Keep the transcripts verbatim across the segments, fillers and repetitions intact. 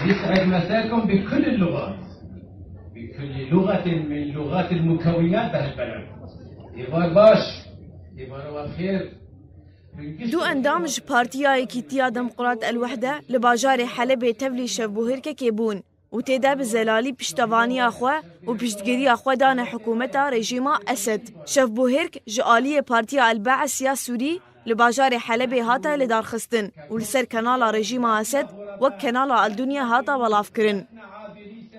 يسعد مساكم بكل اللغات، بكل لغة من لغات المكونات بهالبلد. Êvar baş, êvara we bi xêr. Du endam ji Partiya Yekîtiya Demokrat El Wehde li bajarê Helebê tevlî şevbûhêrkekê bûn û tê de bi zelalî piştevaniya xwe û piştgiriya xwe dane hikûmeta rejîma Esed. Şevbûhêrk ji aliyê Partiya El Bees ya Sûrî li bajarê Helebê hate lidarxistin û li ser kanala rejîma Esed wek kanala El Dunya hate belavkirin.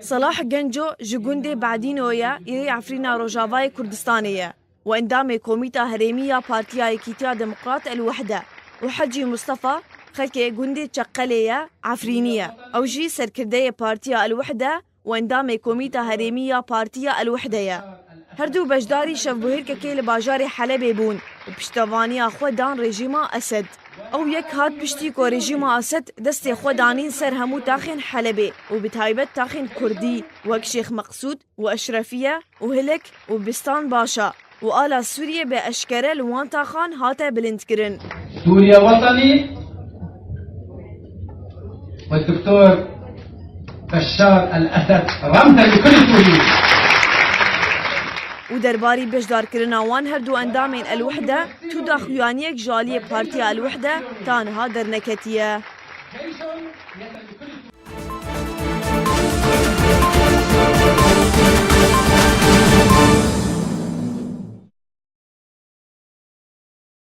Salah Genco ji gundê Badîno ye, yê Efrîna Rojavayê Kurdistanê ye û endamê Komîta Herêmî ya Partiya Yekîtiya Demokrat El Wehde û Hecî Mustafa xelkê gundê Çeqelê ye, Efrînî ye. Ew jî serkirdeyê Partiya El Wehde û endamê Komîta Herêmî ya Partiya El Wehde ye. Her du beşdarî şevbûhêrkekê li bajarê Helebê bûn û piştevaniya xwe dan rejîma Esed. Ew yek hat piştî ku rejîma Esed destê xwe danîn ser hemû taxên Helebê û bi taybet taxên Kurdî wek Şêx Meqsûd û Eşrefiye û Hilek û Bistan Başa û ala Sûriyê bi eşkere li wan taxan hate bilindkirin. سوريا وطني، والدكتور بشار الأسد رمزا لكل سوري. Û derbarî beşdarkirina wan her du endamên El Wehde, tu daxuyaniyek ji aliyê Partiya El Wehde ta niha derneketiye.